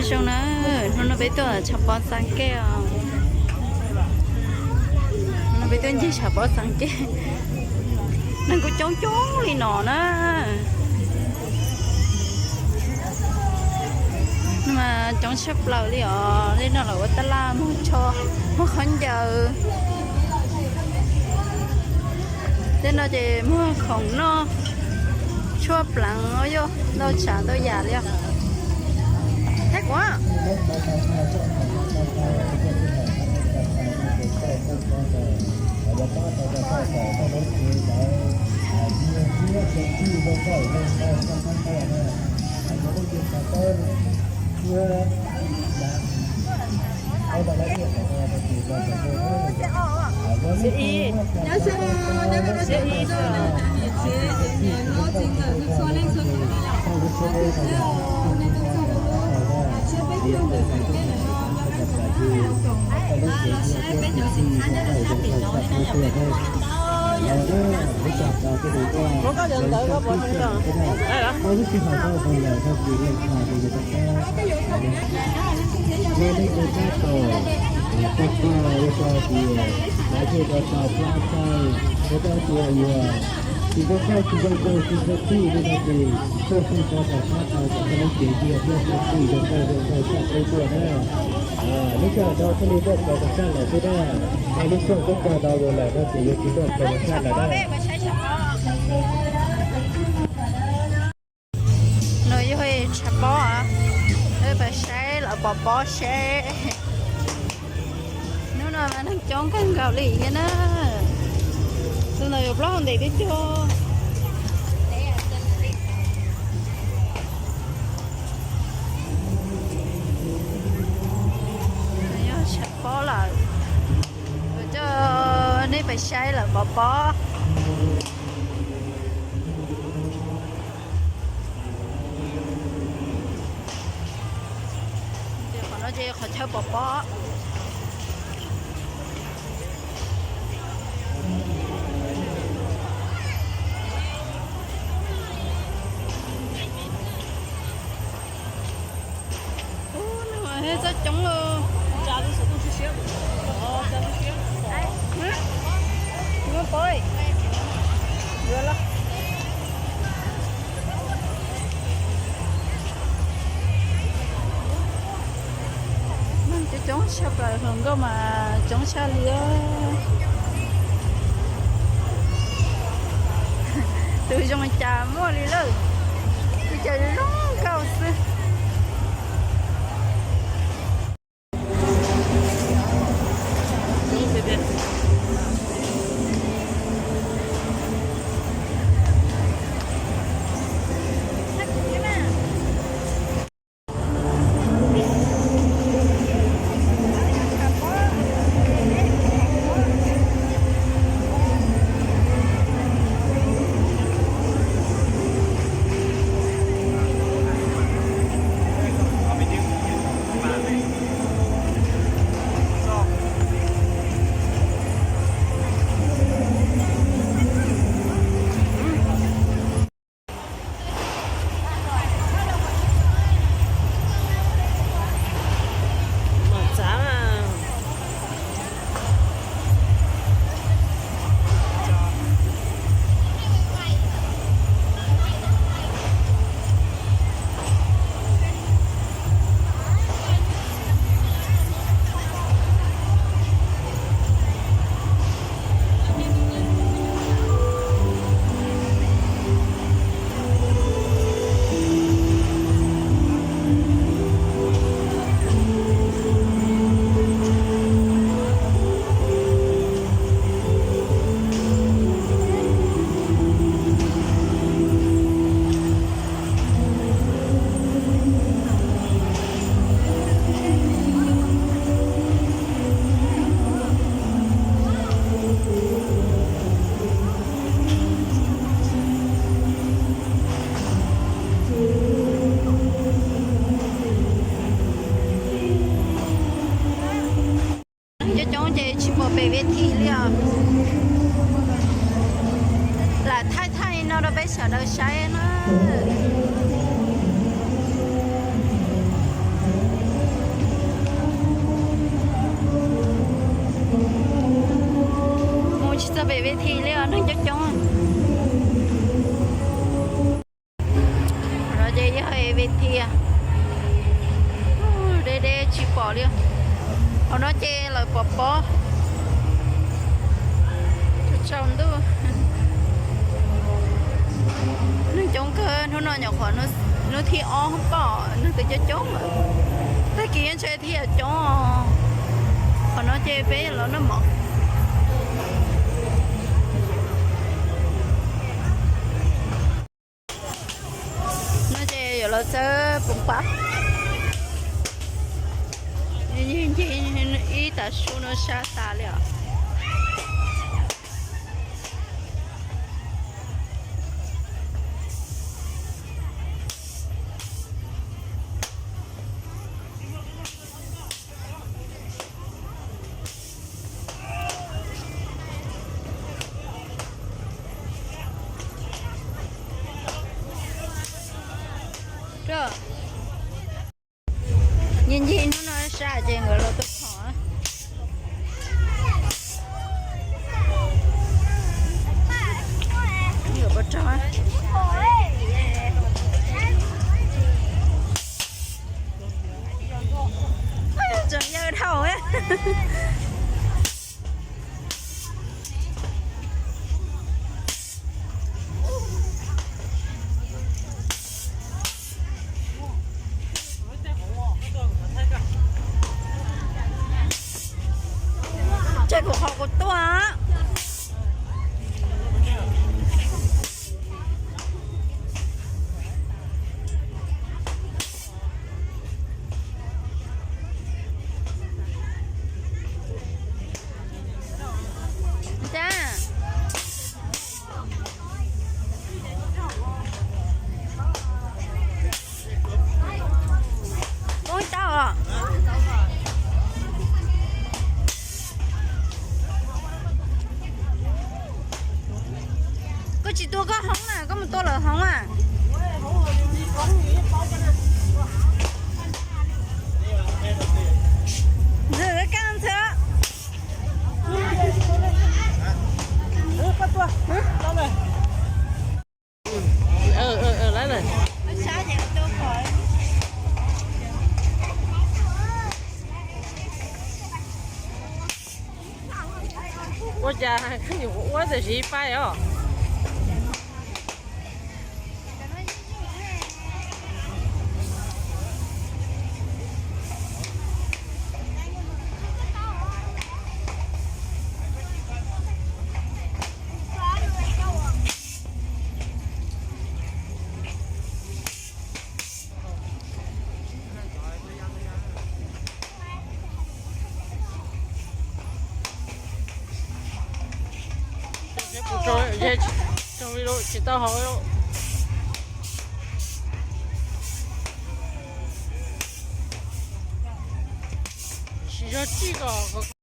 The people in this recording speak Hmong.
Zoo na, hnub no peb tuaj tshav pob txav kej os. Hnub no peb tuaj ncig tshav pob txav kej. Neeg kuj coob coob li no na. Hnub no mas coob tshaj plaws li os. Tej no lawv ua taj laj muag tsho, muag khaub ncaws. Tej no ces muag khoom noj, tshuaj pleev, yog ntau tsav ntau yam li os. Thaij kuv. Muab koj cov ntawv koj pov tseg los. Lub sij hawm no thiaj li tuaj txog rau sab lawm xwb na. Lub sij hawm tuaj txog no lawm no ces yuav tsis tuaj txog rau sab lawm na. No yog tshav pob, peb saib lawv pov pob seb. Hnub no mas neeg coob kawg nkaus li thiab na. Tus ntawd yuav plaub hau ntev twb cuag. Yog tshav pob lawm, kuv coj nej pais saib lawv pov pob. Ces qhov no ces qhov chaw pov pob. Ub, neeg mas thiaj txog coob li. Muaj pob, yuav los. Neeg coob coob tshaj plaws, hluas nkauj mas coob tshaj li. Tus zoo cas muaj li lawm, tus cas zoo nkauj xwb. Thiab, deb deb tsis pom li. Qhov no ces lawv pov pob tsaus ntuj. Neeg coob kawg hnub no, nyuam qhuav hnub thib ob pom neeg twb coob coob lawm. Tag kis yeej ntshe thiaj coob. Qhov no ces peb los noj mov. No ces yuav los txawb poov pab. Ib tav su no sab tas li os. Ncig ncig hnub no sab ces nkawd los tuaj phom. Nkawd puas rog? Tseem yawg dhau. Tseg kuv qhov kuv tuaj. Poob tau os. Koj tsis tua koj hoob na, koj mus tua lawv hoob a. Ntxhw kaj ntxhw. Ua cas ua tiam sis pais os. Tsis tau hauv. Tsis zog tsij kom